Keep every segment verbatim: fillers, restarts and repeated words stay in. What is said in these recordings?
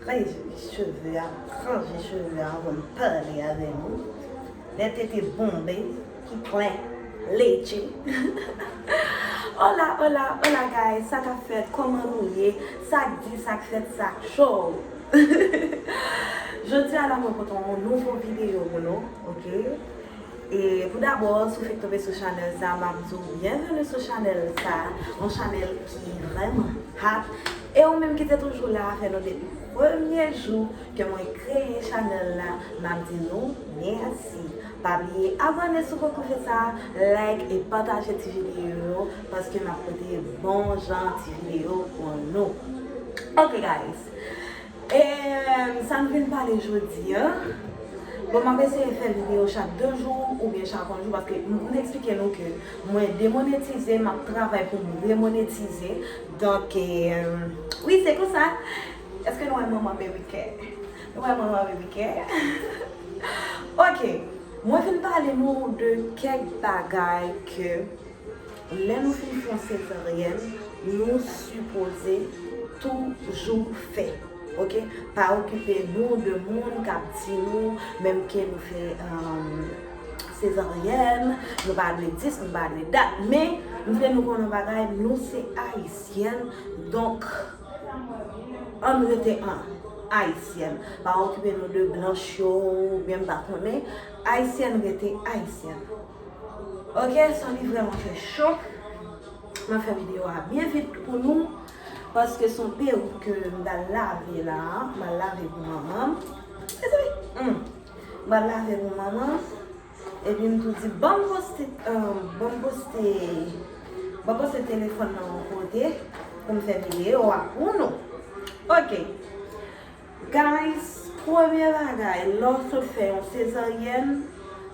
Ranje cheve a, ranje cheve a anvan m pale avè nou. Lè tete bonbe, ki plen leche. Hola, hola, hola guys, sa k ap fèt, kòman nou ye? Sa k di, sa k fèt, sa k cho. Jodi a la mwen pote yon nouvo videyo pou nou, oke? E pou dabò, si w fèk tonbe sou chanèl sa, m ap di w byenveni sou chanèl sa, yon chanèl ki vrèman hot. E ou menm ki te toujou la avè nou depi premye jou ke mwen kreye chanèl la, m ap di nou mèsi. Pa bliye abòne si w poko fè sa, like e pataje ti videyo yo, paske m ap pote bon jan ti videyo pou nou. Ok guys, e sa m vin pale jodi a. Bon, m ap eseye fè videyo chak de jou oubyen chak yon jou, paske m, m te eksplike nou ke mwen demonetize, m ap travay pou m remonetize. Donk, e, wi, se konsa. Èske nou wè manman Baby Care? Nou wè manman Baby Care? Ok, mwen vin pale nou de kèk bagay ke lè nou fin fè yon sezaryèn, nou sipoze toujou fè. Ok? Pa okipe nou de moun k ap di nou, menm ke nou fè, um, sezaryèn, nou pa dwe dis, nou pa dwe dat. Men, m vle nou konnen yon bagay, nou se Ayisyèn, donk, ann rete an Ayisyèn. Pa okipe nou de blanch yo, oubyen m pa konnen. Ayisyèn rete Ayisyèn. Ok, so li vrèman fè cho. Mwen fè videyo a byen vit pou nou, paske se yon perik ke m pral lave la, m pral lave pou manman. Mezanmi, hmm. M pral lave pou manman. Epi m tou di, ban m poste, um, ban m poste, ban m poste telefòn nan yon kote pou m fè videyo a pou nou. Ok. Guys, premye bagay, lè w sot fè yon sezaryèn,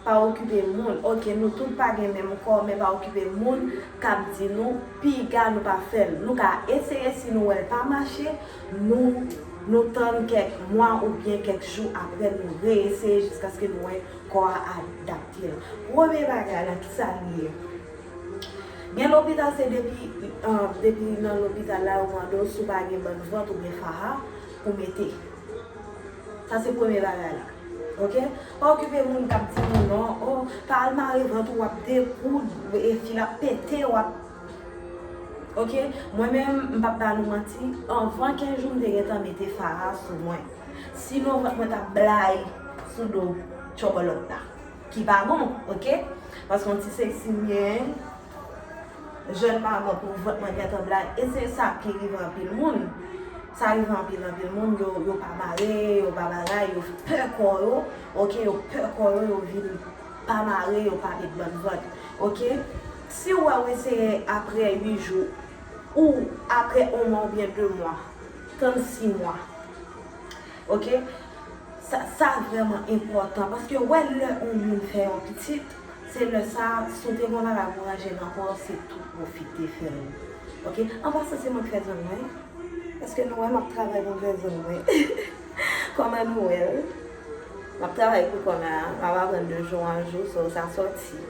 pa okipe moun. Ok, nou tout pa gen menm kò, men pa okipe moun k ap di nou piga nou pa fè l. Nou ka eseye, si nou wè l pa mache, nou, nou tann kèk mwa oubyen kèk jou apre, nou reeseye jiskaske nou wè kò a adapte l. Premye bagay la, ki sa l ye? Gen lopital, se depi, ah, depi nan lopital la, yo mande w si w pa gen bann vant oubyen faha pou mete. Sa se premye bagay la. Ok? Pa okipe moun k ap di nou non, oh, pa al mare vant ou, w ap dekoud, e fi l ap pete, w ap. Ok? Mwen menm, m p ap ba nou manti, anvan kenz jou, m te gentan mete faha sou mwen. Sinon, vant mwen t ap blay sou do tchòbòlòt la. Ki pa bon, ok? Paske yon ti seksi m ye, jèn manman pou vant mwen gentan blay. E se sa ki rive anpil moun. Sa rive anpil, anpil moun, yo, yo pa mare, yo pa bagay, yo pè kò yo, ok? Yo pè kò yo, yo vin pa mare, yo pa met bann vant, ok? Si w wè w eseye apre uit jou, ou apre yon mwa oubyen de mwa, tann sis mwa, ok? Sa, sa vrèman enpòtan, paske w wè lè yon moun fè yon pitit, se lè sa, si w te gen yon bagay pou ranje nan kò w, se tou pwofite fè l. Ok? An pasan, se mwen k fè zòn mwen. Èske nou wè m ap travay pou m fè zòn mwen? Kòman nou wè l? M ap travay pou kò m la, m ap aprann de jou an jou, so sa sòti.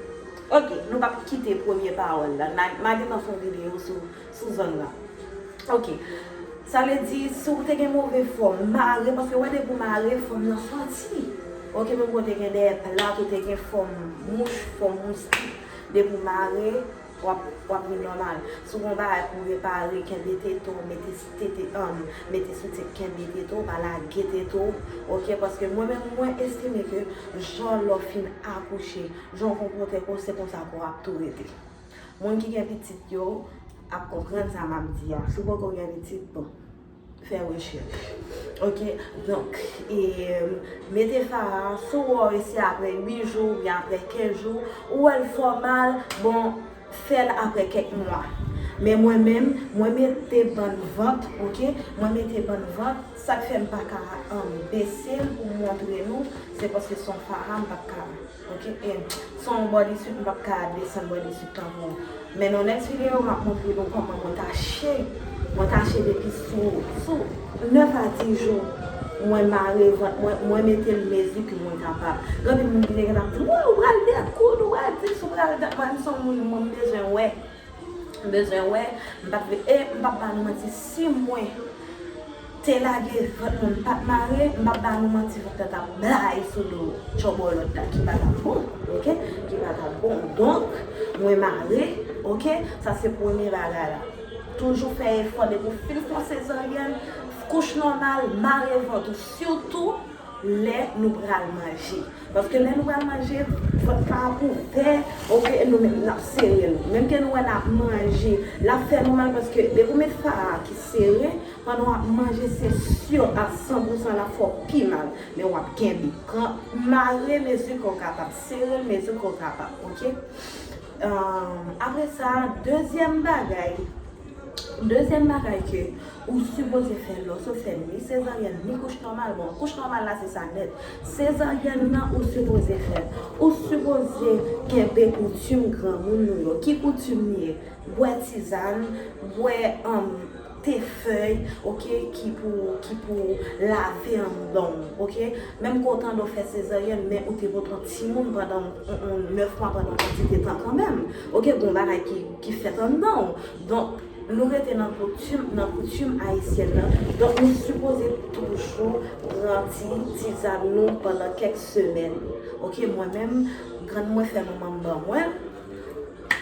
Ok, nou p ap kite premye pawòl la. M a, m a gentan fè yon videyo sou, sou zòn nan. Ok. Sa vle di, si w te gen move fòm, mare, paske w wè depi w mare, fòm nan sòti. Ok, menm ke w te gen dèyè plat, ou te gen fòm mouch, fòm moustik, depi w mare, w ap, w ap vin nòmal. Si w gen yon bagay pou w repare, kenbe tete w, mete s-, tete, um, mete soutyen, kenbe tete w, pa lage tete w, ok? Paske mwen menm, mwen estime ke jan lè w fin akouche, jan w konpòte kò w, se konsa kò w ap tou rete. Moun ki gen pitit yo ap konprann sa m ap di a. Si w poko gen pitit, bon, fè rechèch. Ok, donk, e, mete faha, si w wè w resi apre uit jou oubyen apre kenz jou, ou wè l fè w mal, bon, fè l apre kèk mwa. Men mwen menm, mwen mete bann vant, ok? Mwen mete bann vant, sa k fè m pa ka, um, bese l pou m montre nou, se paske se yon faha m p ap ka. Ok, e, se yon bodysuit, m p ap ka desann bodysuit tankou. Men nan next video, m ap montre nou kòman mwen tache, mwen tache depi sou, sou nèf a dis jou, mwen mare vant mwen, mwen mete l mezi ke mwen kapab. Gen anpil moun ki te gentan ap di m, "Wi, ou pral dekoud, ou pral dis, ou pral dat." Mwen, m se yon moun, mwen, m bezwen wè. M bezwen wè, m p ap vle, e m p ap ba nou manti, si mwen, te lage vant mwen, m pa t mare, m p ap ba nou manti, vant lan t ap bay sou do tchòbòlòt la, ki pa t ap bon, oke? Ki pa t ap bon. Donk, mwen mare, oke? Sa se premye bagay la. Toujou fè efò depi w fin fè yon sezaryèn, kouch nòmal, mare vant ou, sitou lè nou pral manje. Paske lè nou pral manje, vant la ap ouvè, oke, e nou menm n ap sere l. Menm ke nou wè n ap manje, l ap fè nou mal paske depi w met fa a ki sere, pandan w ap manje, se si a san pousan l ap fè w pi mal. Men w ap kenbe. Pran, mare mezi ke w kapab, sere l mezi ke w kapab, oke? Ahn, apre sa, dezyèm bagay, dezyèm bagay ke ou sipoze fè lè w sot fè ni sezaryèn, ni kouch nòmal, bon, kouch nòmal la se sa nèt. Sezaryèn nan ou sipoze fè. Ou sipoze kenbe koutim granmoun nou yo. Ki koutim li ye? Bwè tizàn, bwè, um, te fèy, oke, ki pou, ki pou lave anndan w, oke? Menm ke w tande w fè sezaryèn, men ou te pote yon timoun pandan yon, yon nèf mwa, pandan yon kantite tan kanmenm, oke? Gon bagay ki, ki fèt anndan w. Donk, nou rete nan koutim, nan koutim ayisyèn nan. Donk, nou sipoze toujou pran ti tizàn nou pandan kèk semèn. Oke, mwen menm, grann mwen fè manman m ban mwen,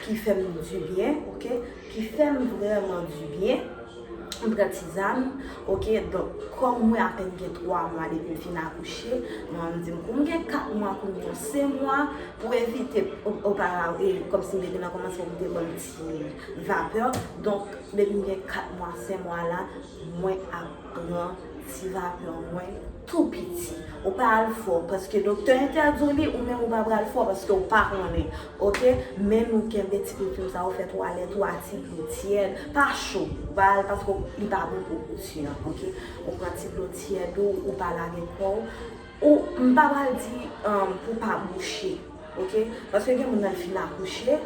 ki fè m dibyen, oke, ki fè m vrèman dibyen. M pran tizàn, oke, donk, kòm mwen apèn gen twa mwa depi m fin akouche, manman m di m, kou m gen kat mwa kounye a, se mwa, pou evite, o-, oparavan, e, kòmsi m te di nan kòmansman, pou m te ban m ti vapè. Donk, depi m gen kat mwa, senk mwa la, mwen ap pran ti vapè mwen tou piti. Ou pa al fò, paske doktè entèdi w li, ou menm ou pa pral fò, paske ou pa konnen, oke? Men nou kenbe ti koutim sa, ou fè twalèt ou a ti dlo tyèd, pa cho, ou pa al, paske li pa bon pou kouti an, oke? Ou pran ti dlo tyèd ou, ou pa lave kò w, ou, m pa pral di, um, pou pa bouche. Oke? Paske gen moun nan l fin akouche,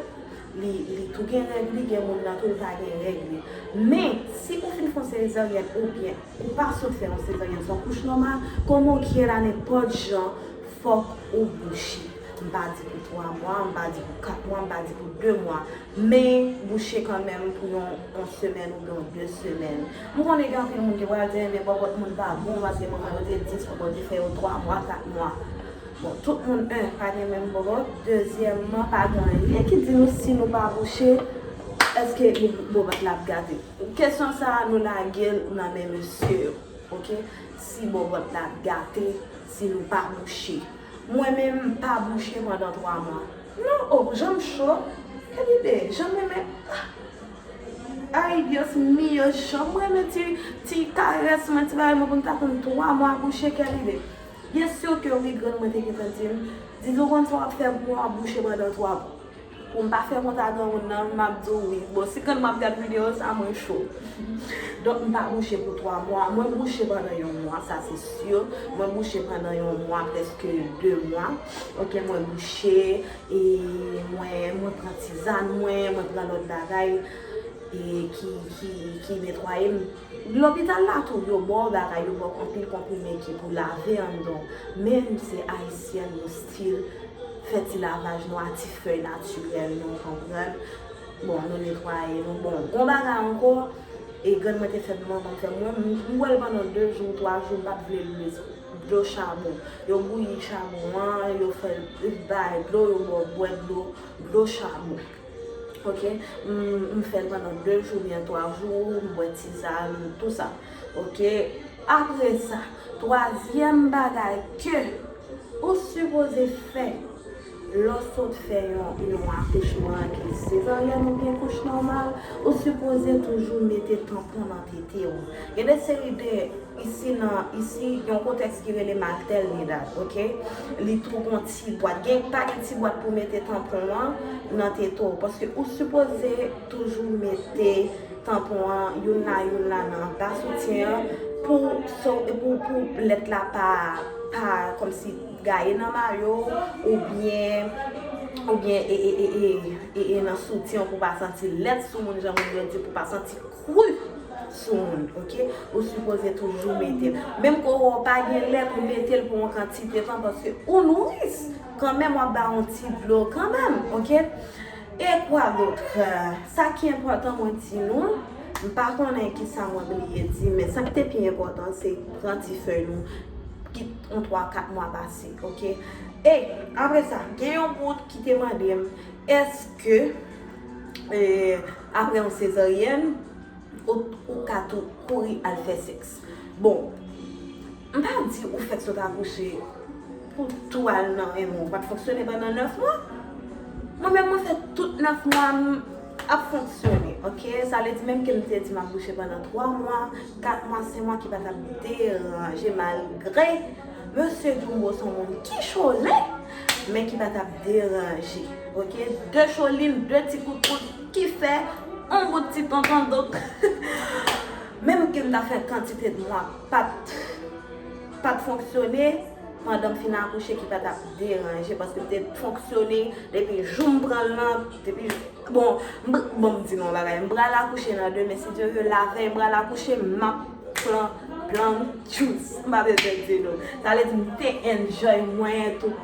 li, li tou gen règ li, gen moun nan tou l pa gen règ li. Men, si ou fin fè yon sezaryèn oubyen ou pa sot fè yon sezaryèn, se yon kouch nòmal, kòman w k ye la, nenpòt jan, fòk ou bouche. M pa di pou twa mwa, m pa di pou kat mwa, m pa di pou de mwa. Men, bouche kanmenm pou yon, yon semèn oubyen yon de semèn. M konnen gen anpil moun ki pral di, enben, bòbòt moun pa bon, paske manman yo te di, fòk yo te fè yo twa mwa, kat mwa. Bon, tout moun, en, pa gen menm bòbòt. Dezyèmman, pa gen anyen ki di nou si nou pa bouche, èske bòbòt la ap gate. Kesyon sa a, nou lage l nan men mesye yo, oke? Si bòbòt la ap gate, si nou pa bouche. Mwen menm, m pa bouche pandan twa mwa. Non, o, jan m cho, kèl ide, jan m renmen, ah, ay, Dios mío, jan m renmen ti, ti karès mwen, ti bagay mwen pou m ta konn twa mwa bouche, kèl ide. Byen si ke wi, grann mwen te gentan di m, Didi, ou konn sa w ap fè pou mwen, w ap bouche pandan twa mwa. Pou m pa fè kont a granmoun nan, m ap di w wi. Bon, si grann mwen ap gad videyo sa, mwen cho. Donk, m pa bouche pou twa mwa. Mwen bouche pandan yon mwa, sa se si. Mwen bouche pandan yon mwa, prèske de mwa. Oke, mwen bouche, e mwen, mwen pran tizàn mwen, mwen pran lòt bagay, e ki, ki, ki netwaye m. Lopital la tou, yo ba w bagay, yo ba w anpil konprime ki pou lave anndan w. Men nou se Ayisyèn, nou still fè ti lavaj nou a ti fèy natirèl, nou konprann. Bon, nou netwaye nou. Bon, gon bagay ankò, e grann mwen te fè m, manman m fè m, mwen, m, m bwè l pandan de jou, twa jou, m pa t vle l, dlo chabon. Yo bouyi chabon an, yo fè l bay dlo, yo ba w bwè dlo, dlo chabon. Oke? M, m fè l pandan de jou oubyen twa jou, m bwè tizàn, tou sa. Oke? Apre sa, twazyèm bagay ke ou sipoze fè lè w sot fè yon, yon akouchman ki sezaryèn oubyen kouch nòmal, ou sipoze toujou mete tanpon nan tete w. Gen de seri de, isi nan, isi, yon kontèks ki rele matènidad, oke? Li tou gon ti bwat. Gen, pa gen ti bwat pou mete tanpon an nan tete w, paske ou sipoze toujou mete tanpon an youn la, youn la nan anba soutyen an, pou, pou, pou lèt la pa, pa kòmsi gaye nan mayo, oubyen, oubyen e, e, e, e, e, e nan soutyen an pou pa santi lèt sou moun, jan moun yo di, pou pa santi kri sou moun, oke? Ou sipoze toujou mete l. Menm ke w pa gen lèt, ou mete l pou yon kantite tan, paske ou nouris, kanmenm w ap ba yon ti dlo kanmenm, oke? E kwa dòt? Sa ki enpòtan mwen di nou, M pa konnen kisa mwen bliye di, men sa ki te pi enpòtan, se pran ti fèy nou, kit yon twa kat mwa pase, oke? E, apre sa, gen yon moun ki te mande m, èske, e, apre yon sezaryèn, ou, ou ka tou kouri al fè sèks? Bon, m pa di ou fèk sot akouche pou tou al nan renmen w pa t fonksyone pandan nèf mwa. Mwen menm, mwen fè tout nèf mwa m ap fonksyone, oke? Sa vle di menm ke m te di m ap bouche pandan twa mwa, kat mwa, senk mwa ki pa t ap deranje malgre mesye Jumbo se yon moun ki chole, men ki pa t ap deranje, oke? De cholin, de ti kout kout ki fè yon bout ti tonton, donk menm ke m ta fè kantite de mwa pa t pa t fonksyone, pandan m fin akouche ki pa t ap deranje, paske m te fonksyone depi jou m pran l lan, depi, bon, m, bon, m di nou yon bagay, m pral akouche nan demen, si Dye vle, lavèy m pral akouche, m ap pran, pran juice, m pa bezwen di nou. Sa vle di m te enjoy mwen tout,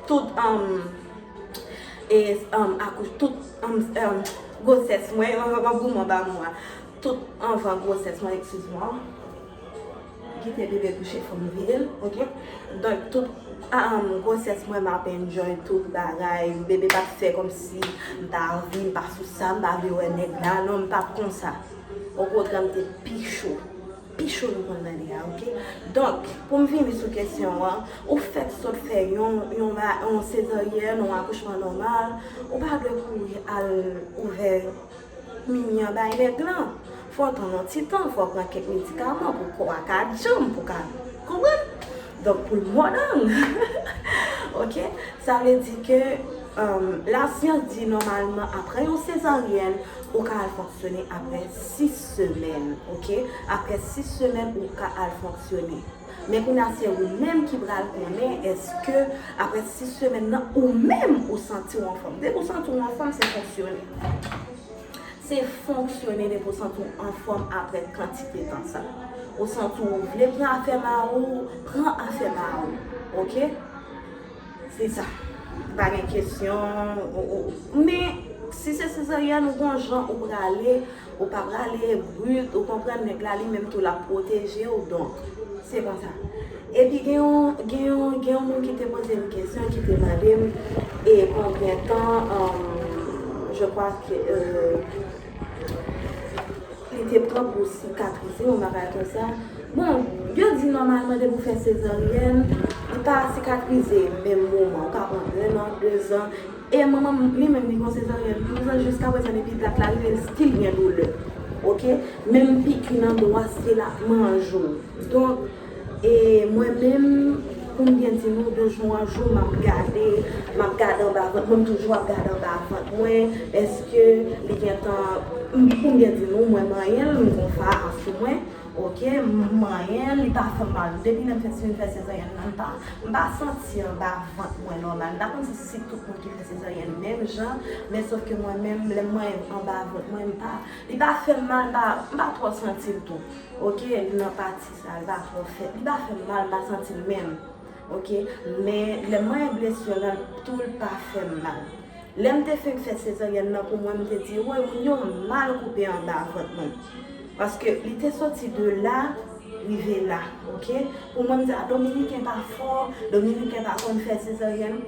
tout, um, e, um, akouch, tout, um, um, gwosès mwen, anvan gouman ba mwen, tout anvan gwosès mwen, eskiz mwen. Kite bebe kouche, fò m veye l, oke? Donk, tout, um, gwosès mwen, m ap enjoy tout bagay. Bebe pa t fè kòmsi m ta anvi, m pa sou sa, m pa vle wè nèg la, non, m pa t konsa. Okontrè, m te pi cho. Pi cho nou konn tande a, oke? Donk, pou m vini sou kesyon an, ou fèk sot fè yon, yon, ba- yon sezaryèn, yon akouchman nòmal, ou pa dwe kouri al ouvè mimi an bay nèg lan. Fò w tann yon ti tan, fò w pran kèk medikaman pou kò a ka djanm, pou ka konprann. Donk, pou l modern. Oke? Sa vle di ke, um, lasyans di nòmalman, apre yon sezaryèn, ou ka al fonksyone apre sis semèn, oke? Apre sis semèn, ou ka al fonksyone. Men kounye a, se ou menm ki pral konnen èske apre sis semèn nan, ou menm ou santi w anfòm. Depi w santi w anfòm, se fonksyone. Se fonksyone depi w santi w anfòm apre kantite tan sa. Ou santi w vle pran afè mari w, pran afè mari w. Oke? Se sa. Pa gen kesyon. Ou, ou, men, si se sezaryèn, ou gon jan ou prale, ou pa prale brit, ou konprann, nèg la li menm tou l ap pwoteje w, donk, se konsa. Epi gen yon, gen yon, gen yon moun ki te poze m kesyon, ki te mande m, e konbyen tan, um, je crois que, euh, li te pran pou sikatrize, yon bagay konsa. Bon, yo di nòmalman depi w fè sezaryèn, li pa sikatrize menm moman. Ou ka pran en an, de zan. E manman m, li menm, li gon sezaryèn douz an, jiska prezan, depi dat la rive, l still gen doulè. Oke? Menm piki nan do a, se l ap manje w. Donk, e mwen menm, pou m byen di nou, de jou an jou, m ap gade, m ap gade anba vant mwen, m toujou ap gade anba vant mwen, èske li gentan, m, pou m byen di nou, mwen manyen l, m gon fara sou mwen, oke, m manyen l, li pa fè m mal. Depi lè m fè, fin fè sezaryèn nan, m pa, m pa santi anba vant mwen nòmal. M pa konn si, si tout moun ki fè sezaryèn menm jan, men sòf ke mwen menm, lè m manyen anba vant mwen, m pa, li pa fè m mal, m pa, m pa twò santi l tou. Oke, nan pati sa, li pa twò fè, li pa fè m mal, m pa santi l menm. Oke, men lè m manyen blesi an, tou l pa fè m mal. Lè m te fenk fè sezaryèn nan, pou mwen, m te di, woy, moun yo mal koupe anba vant mwen. Paske li te soti de la, rive la, oke? Pou mwen, m di, a, Dominiken pa fò, Dominiken pa konn fè sezaryèn.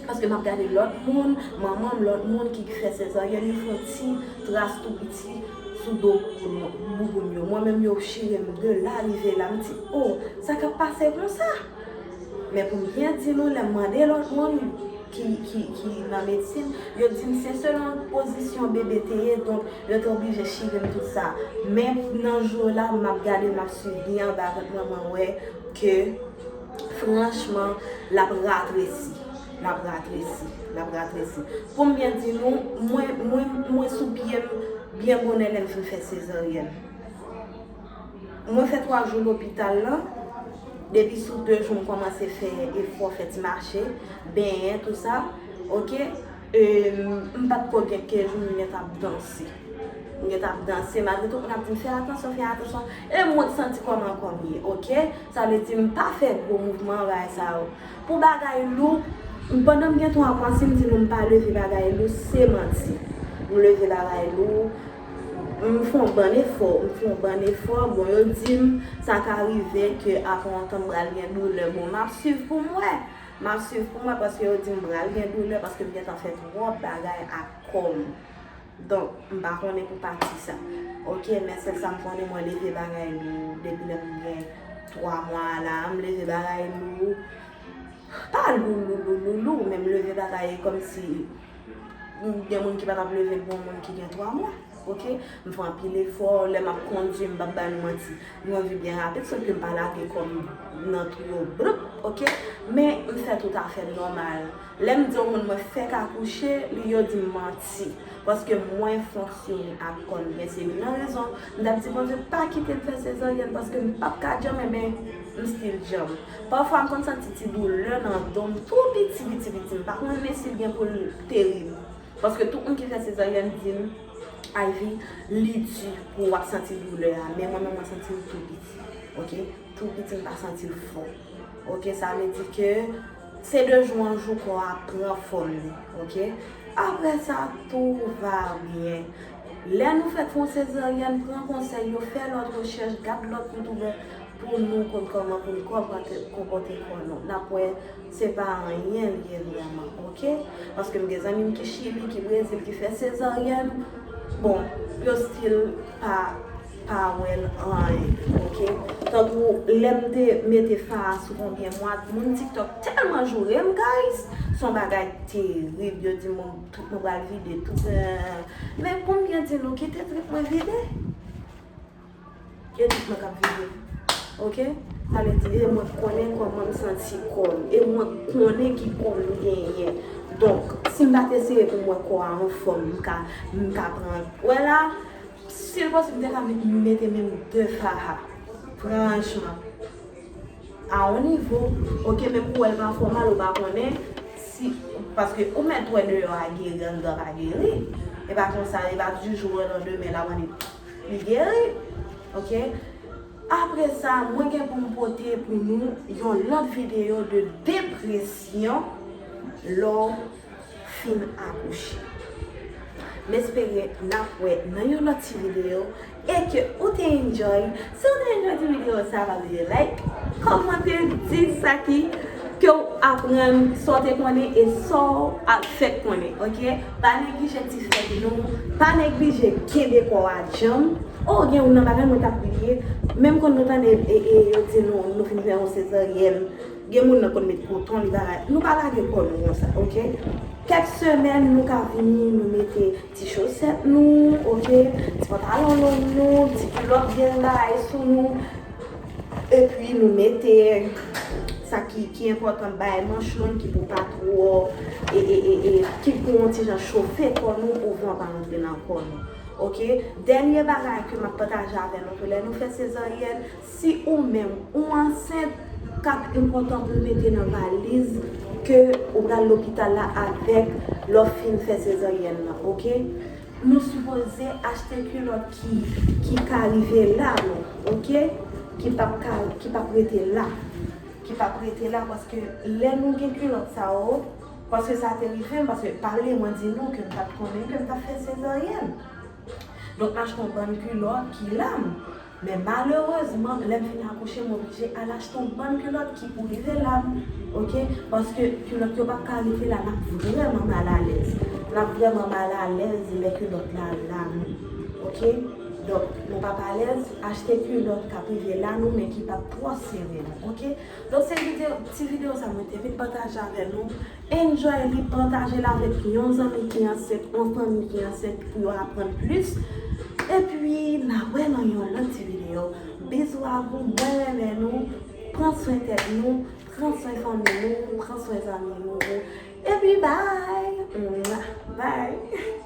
Paske m ap gade lòt moun, manman m, lòt moun ki fè sezaryèn, yo fè yon ti tras tou piti sou do bouboun yo. Mwen menm, yo chire m de la rive la. M di, o, sa k ap pase konsa? Men pou m byen di nou, lè m mande lòt moun ki, ki, ki nan medsin, yo di m se selon pozisyon bebe te ye, donk yo te oblije chire m tout sa. Men nan jou la, m ap gade, m ap swiv byen anba vant mwen, mwen wè ke franchman, l ap ratresi. L ap ratresi. L ap ratresi. Pou m byen di nou, mwen, mwen, mwen sou pye m byen bonè lè m fin fè sezaryèn. Mwen fè twa jou lopital lan. Depi sou de jou, m kòmanse fè efò, fè ti mache, benyen, tou sa. Oke? E, m pa t ko gen kenz jou, m gentan ap danse. M gentan ap danse, malgre tout moun ap di m, fè atansyon, fè atansyon. E mwen santi kò m ankò m ye, oke? Sa vle di, m pa fè gwo mouvman, bagay sa yo. Pou bagay lou, m, pandan m gen twa mwa, si m di nou m pa leve bagay lou, se manti. M leve bagay lou, M fè yon bann efò, m fè yon bann efò. Bon, yo di m sa ka rive ke apre yon tan m pral gen doulè. Bon, m ap swiv pou m wè. M ap swiv pou m wè paske yo di m pral gen doulè paske m gentan fè twòp bagay ak kò m. Donk, m pa konnen pou pati sa. Oke, men sèl sa m konnen, mwen leve bagay lou depi lè m gen twa mwa la, m leve bagay lou. Pa lou, lou, lou, lou, lou, men m leve bagay kòmsi gen moun ki pa t ap leve l pou yon moun ki gen twa mwa. Oke? M fè anpil efò, lè m ap kondui, m p ap ba nou manti. M kondui byen rapid, sòf ke m pa lage kò m nan twou yo, bloup, oke? Men m fè tout afè m nòmal. Lè m di yon moun mwen fèk akouche, li yo di m manti. Paske mwen fonksyone ak kò m byen, se youn nan rezon m t ap di Bondye pa kite m fè sezaryèn paske m p ap ka djanm, men m still djanm. Pafwa m konn santi ti doulè nan do m tou piti, piti, piti. M pa konnen si l gen pou l terib. Paske tout moun ki fè sezaryèn di m, Ivy, li di pou w ap santi doulè a. Men mwen menm, mwen santi l tou piti. Oke? Tou piti, m pa santi l fò. Oke? Sa vle di ke se de jou an jou kò a pran fòm li. Oke? Apre sa, tout va byen. Lè nou fèk fè yon sezaryèn, pran konsèy yo, fè lòt rechèch, gad lòt youtoubè pou nou konn kòman pou nou konpòte, konpòte kò nou. N ap wè se pa anyen li ye vrèman, oke? Paske m gen zanmi m ki Chili, ki Brezil, ki fè sezaryèn. Bon, yo still pa, pa wè l anyen, oke? Tankou lè m te mete fa a sou konbyen mwa, moun TikTok tèlman joure m, guys! Se yon bagay terib, yo di m tout mwen pral vide, tout, euh, men pou m byen di nou, kite trip mwen vide. E tout mwen k ap vide. Oke? Sa vle di, e mwen k konnen kòman m santi kò m. E mwen k konnen ki kò m genyen. Donk, si m pa t eseye pou m wè kò a anfòm, m ka, m ka pran. Wè la, si l posib, m te ka met, mete menm de fa a. Franchman. A yon nivo, oke, menm pou wè l pa fè w mal, ou pa konnen si, paske ou mèt wè deyò a geri, anndan pa geri. E pa konsa, e pa du jour au lendemain, la, li geri. Oke? Apre sa, mwen gen pou m pote pou nou yon lòt videyo de depresyon lè w fin akouche. M espere n ap wè nan yon lòt ti videyo e ke ou te enjoy. Si w te enjoy ti videyo sa, pa bliye like, kòmante, di sa ki ke w aprann, sa w te konnen e sa w ap fèk konnen, oke? Pa neglije ti fèt nou, pa neglije kenbe kò a djanm. O, gen youn nan bagay mwen t ap bliye, menm kon nou tande e, e, yo di nou, nou fin fè yon sezaryèn, gen moun nan konn met koton, li bagay. Nou pa lage kò nou konsa, oke? Kèk semèn, nou ka vini, nou mete ti chosèt nou, oke? Ti pantalon long nou, ti kilòt byen bagay sou nou. Epi nou mete sa ki, ki enpòtan, bay manch long ki pou pa twò, e, e, e, e, ki pou yon ti jan chofe kò nou pou van pa rantre nan kò nou. Oke? Dènye bagay ke m ap pataje avè nou, ke lè nou fè sezaryèn, si ou menm ou ansent, k ap enpòtan pou w mete nan valiz ke ou pral lopital la avèk lè w fin fè sezaryèn nan, oke? Nou sipoze achte kilòt ki, ki ka rive la nou, oke? Ki p ap ka, ki p ap rete la. Ki p ap rete la, paske lè nou gen kilòt sa yo, paske sa te rive m, paske pale mwen di nou ke m pa t konnen ke m t ap fè sezaryèn. Donk, m achte yon bann kilòt ki la m. Men malerezman, lè m fin akouche, m oblije al achte yon bann kilòt ki pou rive la m, oke? Paske kilòt yo p ap ka rete la, n ap vrèman malalèz. N ap vrèman malalèz lè kilòt la la nou, oke? Donk, nou p ap alèz, achte kilòt k ap rive la nou, men ki p ap twò sere nou, oke? Donk, se videyo, ti videyo sa mwen te vin pataje avè nou. Enjoy li, pataje l avèk yon zanmi ki ansent, yon fanmi ki ansent pou yo aprann plis. Epi, n a wè nan yon lòt ti videyo. Bizou a vous, mwen renmen nou. Pran swen tèt nou, pran swen fanmi nou, pran swen zanmi nou. Epi, bye! Bye!